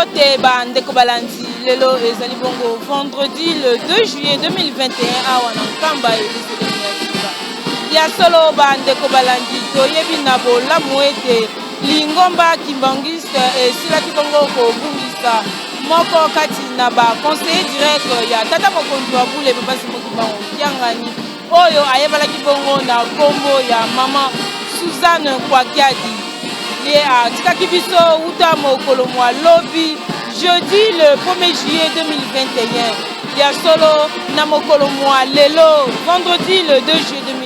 Mbote ba ndeko balandi, lelo ezali bongo vendredi le 2 juillet 2021 awa na Nkamba Yelusalemi ya sika. Ya solo ba ndeko balandi, toyebi na bolamu ete lingomba kimbanguiste esilaki bongo kobungisa moko kati na ba conseiller direct ya tata mokonzi wa bule Papa Simon Kimbangu Kiangani, oyo ayebalaki bongo na nkombo ya mama Suzanne Kwakiadi. Ye atikaki biso wuta mokolo mwa lobi jeudi le 1er juillet 2021. Ya solo na mokolo mwa lelo vendredi le 2 juillet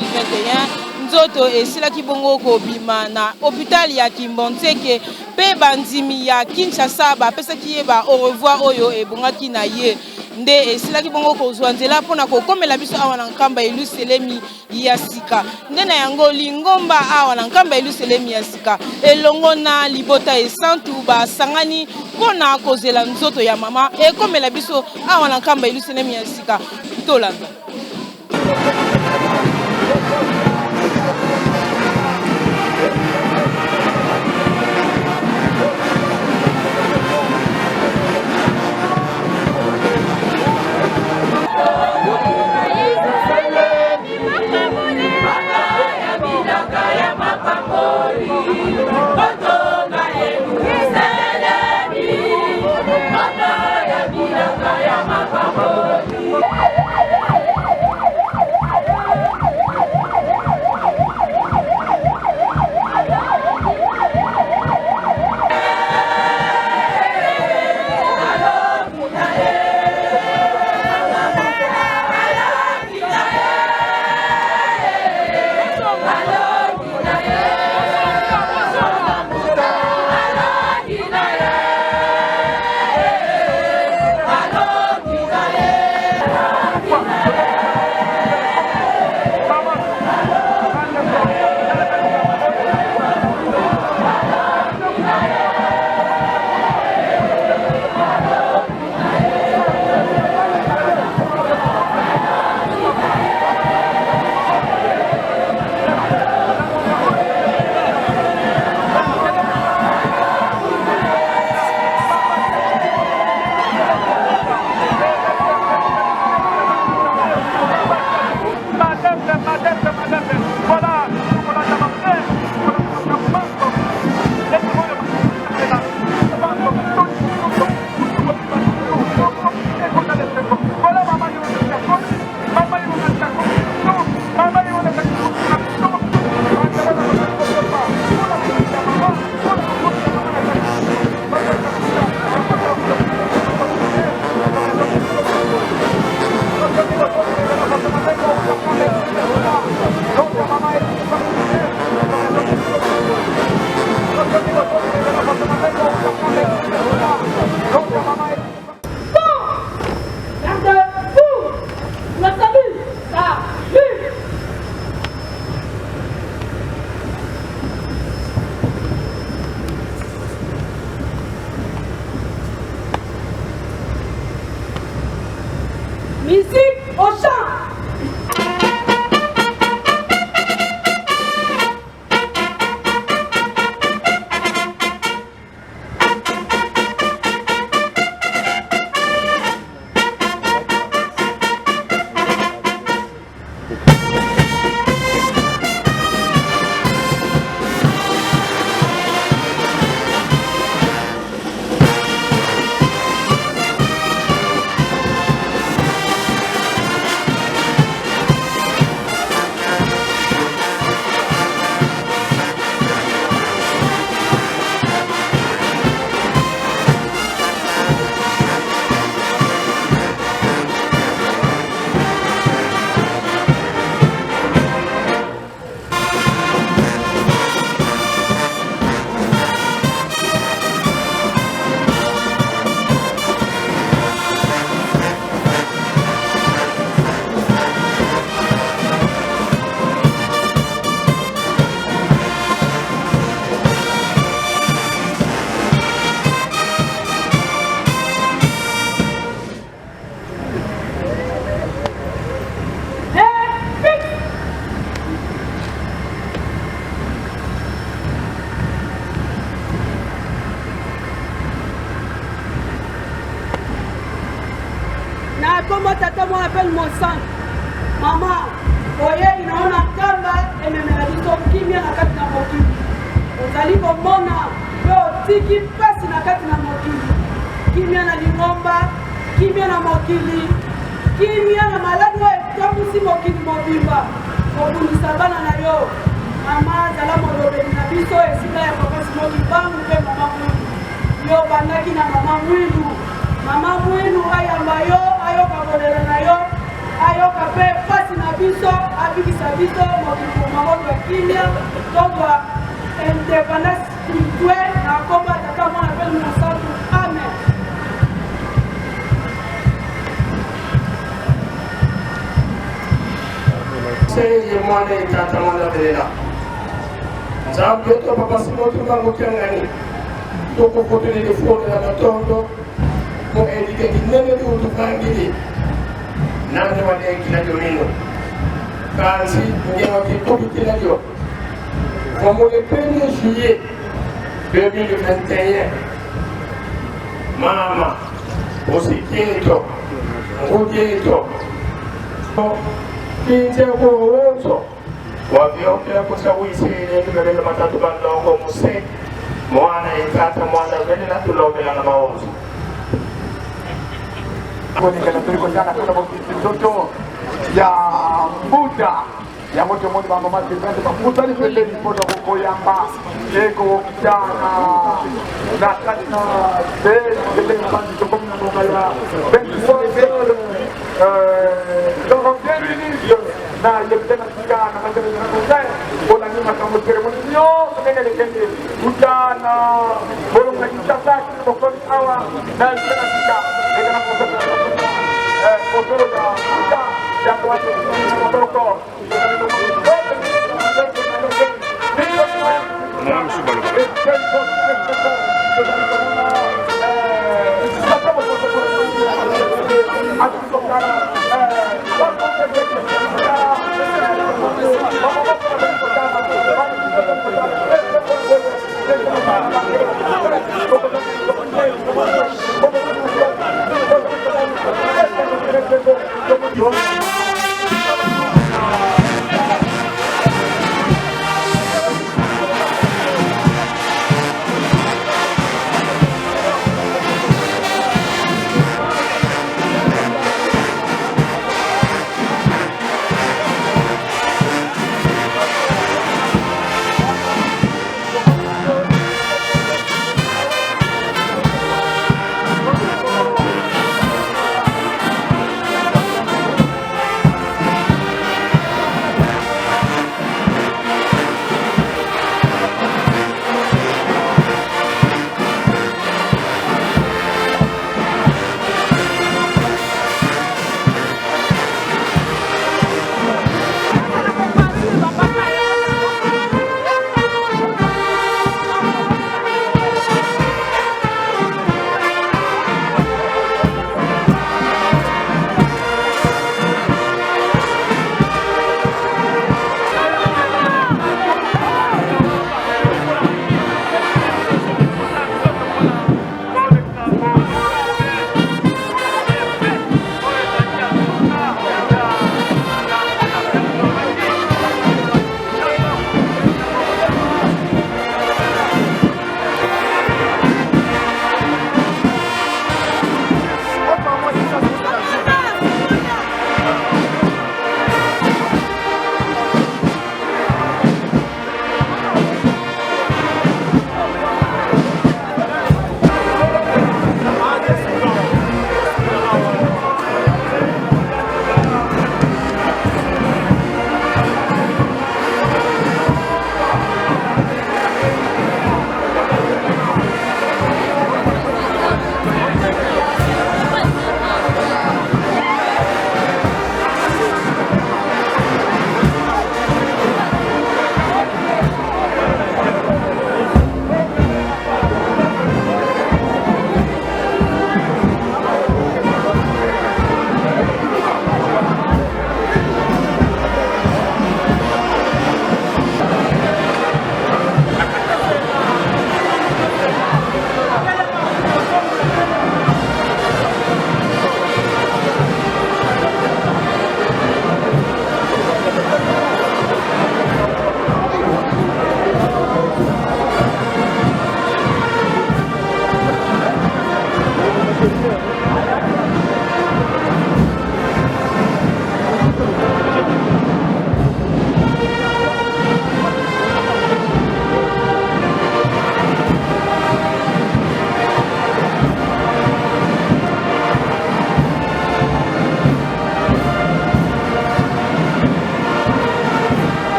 2021, nzoto esilaki bongo kobima na hôpital ya Kimbanseke mpe bandimi ya Kinshasa bapesaki ye ba au revoir oyo ebongaki na ye. Nde esilaki bongo kozwa nzela mpo na kokomela biso awa na Nkamba Yelusalemi ya sika. Nde na yango lingomba awa na Nkamba Yelusalemi ya sika elongo na libota esantu basangani mpo na kozela nzoto ya mama ekomela biso awa na Nkamba Yelusalemi ya sika. Tolanda. Musique au chant. nkombo Tata, Mwana mpe Mosantu. Mama, boyei na yo na Nkamba ememela biso kimia na kati na mokili. Ozali komona mpe otiki mpasi na kati na mokili. Kimia na lingomba, kimia na mokili, kimia na maladi oyo etambwisi mokili mobimba kobundisa bana na yo. Mama, zala molobeli na biso esika ya Papa Simon Kimbangu mpe Mama Mwilu. Yo obandaki na Mama Mwilu. Mama Mwilu ayamba yo, ayoka kolela na yo, ayoka mpe mpasi na biso, abikisa biso mokili mobimba kimia, tozwa indépendance spirituelle na nkombo ya Tata, Mwana mpe Mosantu. Amen. Seye mwana etata mwana belela Nzambe to Papa Simon Kimbangu Kiangani tokokoteli lifuolela matondo mo elike kinene liutupangili nande wadekila lyo kanzi ngewa kikubikila lyo comme le 1er juillet 2021 mama usikieto ngudieto kinje kuwonso wavyokela kusawisile tumelele matatu bandongo muse mwana itata mwana velela tulobela na maonzo Kolekana toli kotanga tona bokisi nzoto ya mbuta yango. Tomoni bamama Sylvain bakutani pembeni mpona kokoyamba ekokitana na kati na ndenge bandi. Tokomi na ngonga ya 23 heures 41 minutes na yebite na sika na mazeleza na conseil. Olandi makambo, cérémonie nyonso ndenge elekende kuta na bolongo na Kinshasa kino bokomi awa na yebite na sika ndenge na conseil kotolo ya kuta yango wana na maboko.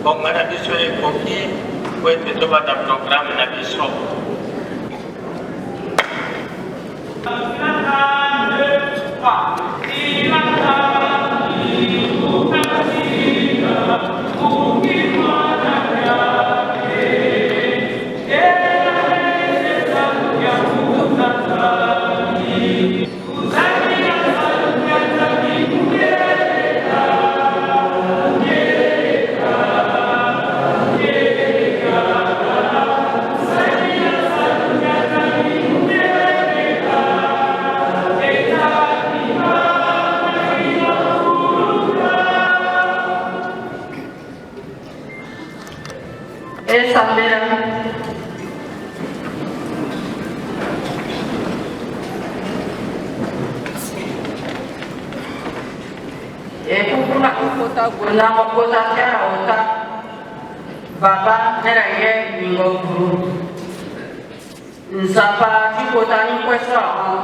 Ngonga na biso ekoki mpo ete tobanda programe na biso. Esambela. Na mokota tera ota baba nera ye ningo guru nzapa tikota ni kwesa o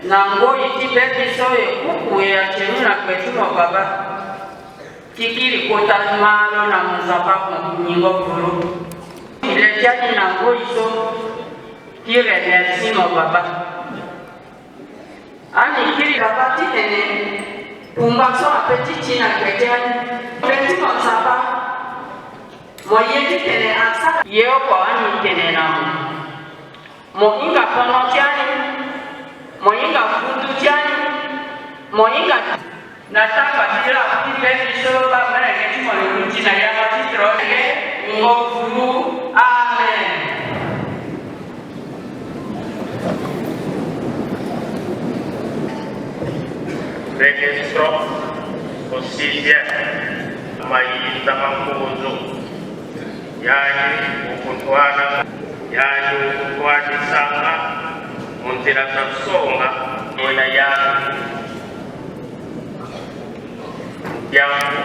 na ngoyi ti bebi so ye kuku ya chenu na kwetu mo baba tikiri kota malo na nzapa ko ningo guru ile jani na ngoyi so kire merci mo baba ani kiri baba ti nene pumba so apeti china kwetu petit mo nzapa Mo ye ti tene asa ye o ko ani tene na mo. Mo inga kono tiani. Mo inga futu tiani. Mo inga na tamba tira ti be biso ba mere ke ti mo le ti na ya ma ti tro ke ngo furu. Amen. Registro au sixième mayinza mankuzu yani ukutwala yani ukutwalisanga mu nzira za songa wena yangu yangu.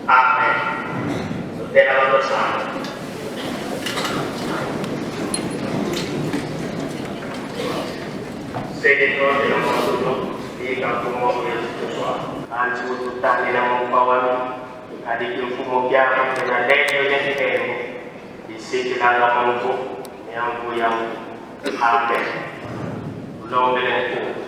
Amen. Tera batosanga. Sede na masulo ika mfumo yesu anti ututangila mupawami adiki mfumo kyako tena lelo yentembo isikilanga muntu yangu yangu. Amen. Ulombele mkuu.